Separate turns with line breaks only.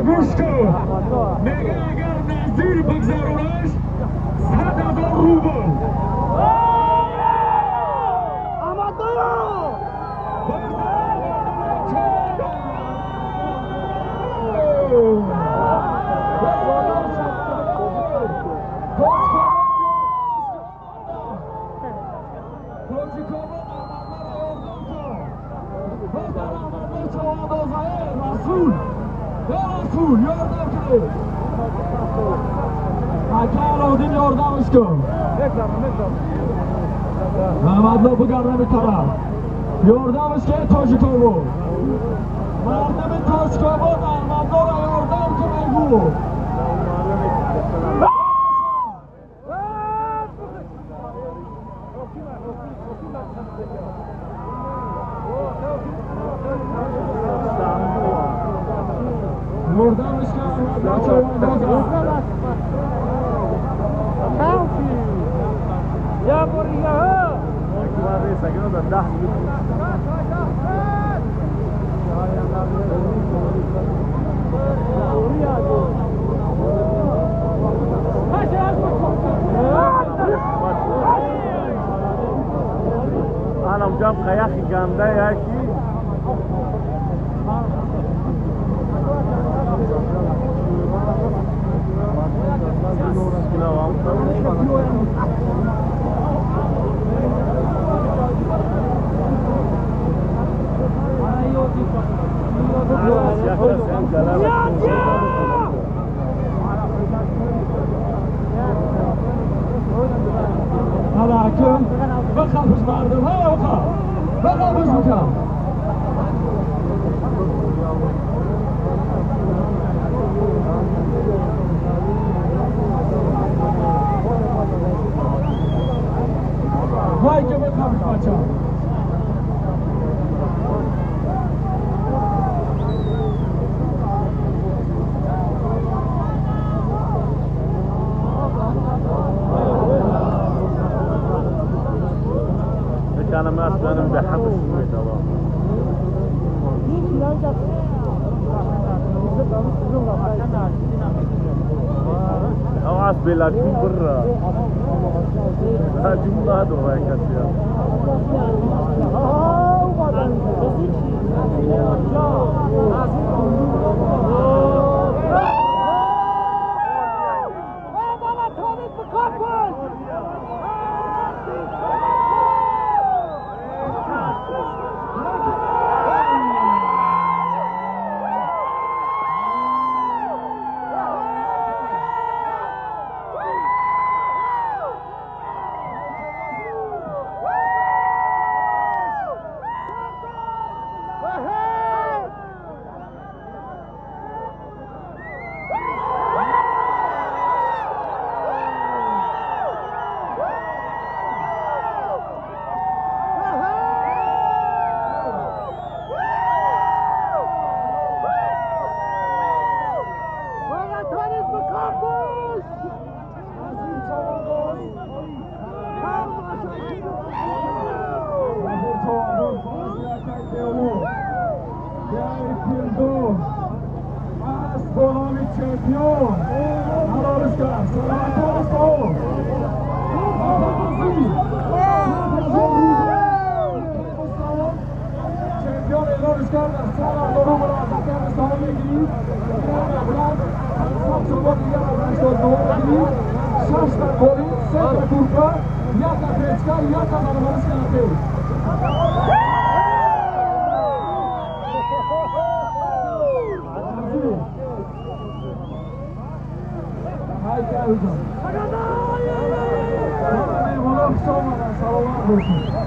Гӯш кун, мега, агар Назир бигзаронаш, 100 000 рубл.
Амадоё!
Тоҷикобод, Аҳмадмара ёрдам кун. Бизан, Аҳмадма чавандоза. Э Расул, э Расул, ёрдам кунед. Ака Аловдин, ёрдамаш кун. Аҳмадло, бугардами тараф, ёрдамаш ке. Тоҷикобод, мардуми Тоҷикобод, Аҳмадлоро ёрдам кун, айгу. Ёрдамаш ке, Аҳмадло чавандоза.
Я бория!
10. Анам ҷам қаяхи ганда яки.
Ҳала акун бихапиш, мардум, ҳала бихап, бихапиш, бикам. Вай ки, бихапиш, бача.
انا ما انا بحب السويد الله. او عصبي لا برا هاجموا هذا هيك. Назир чавандоз, Назир чавандоз боз якай деву деи Фирдӯс аст бо номи чемпион. Ҳалолиш кард, саломатониш ба ӯ. Назир 100 000 рубл чемпион эълониш карданд. 100 000 рубл аз акай Мустафо мегирӣ. Маблағ 500 сомон дигар аз 89 мегирӣ. Шашта қолин, сета курка, якта печка, якта баробариш канапе. Назир. Ҳай, ҷон. Меҳмонон, хуш омаданд, саломат бошед.